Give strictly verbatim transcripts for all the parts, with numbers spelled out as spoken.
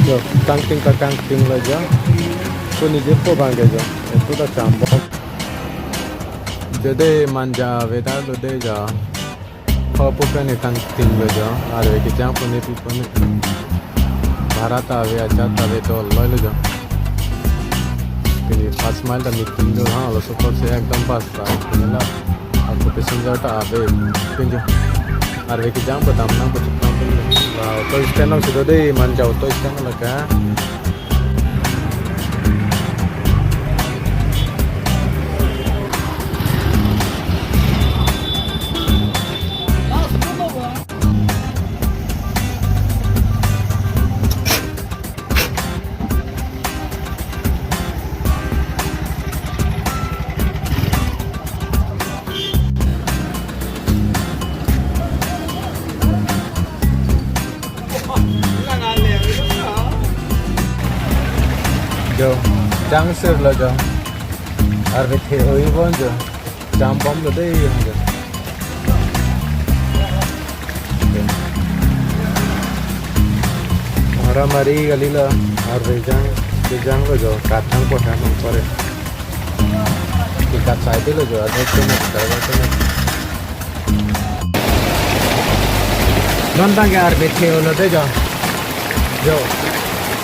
Jo, kangting ta kangting lo jo. Ko nije ko bang ke jo. Itu ta chambom. Jode Manja weather lo de jo. Hopu kan kangting lo jo. Arve kejang pune pi pune. Bhara ta ave, ajat ta ave, dol lo lo jo. Pini first mile ta meeting lo ha, laso apot si ekdom bus ta. Pini la, ako passenger ta ave. Pini jo. Arve kejang badam nang bachuk nang pini. Wah, auto stand nang sudah de, Manja auto stand nang laka. Jo, jangsir lo jo. Arve the-oi bon jo. Chambom lo de jo. Maramari kali lo, arve jang, kejang lo jo, katang po ham ang pare. Tikat side lo jo, ada cuma, ada cuma. Non tang ke arve the-o lo de jo. Jo.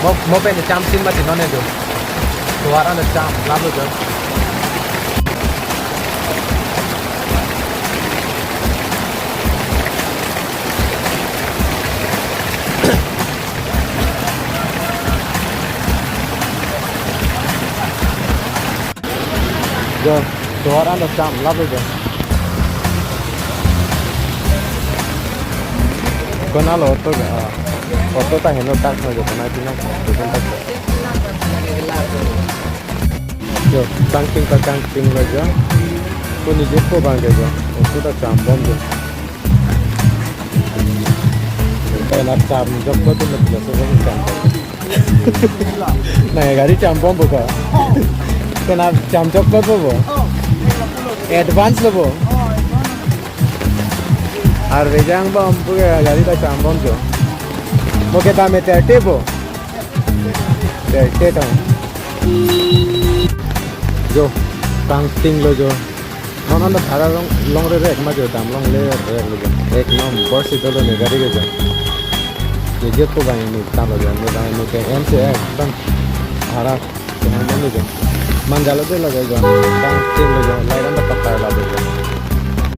Mo, mo pen cham sim mati non e jo. Tovar an cham, lap lo jo. Jo, tovar an cham, lap lo jo. Konat lo auto ke, ah. Auto ta heno tak lo jo, konat tina, bukan tak lo. Jo, kangting ta kangting lo jo. Ko nije ko bang ke jo. Auto ta chambom jo. Penap cham jok ko tu mati lo, so ko cham. Na gari chambom po ko. Penap cham jok ko po. Advance lo po. Arve jang bom po ke gari ta chambom jo. Mo ke ta me thirty po. Thirty ta. Jo, kangting lo jo. Non an ta bhara long, longle rek ma jo, dam longle rek lo jo. Ek nombor si dolo ne gari ke jo. Nije ko bang ne ta lo jo, ne bang ne ke M C F bang bhara ke ham lo jo. Manja lo de lo jo. Kangting lo jo, lai an ta patta lo jo.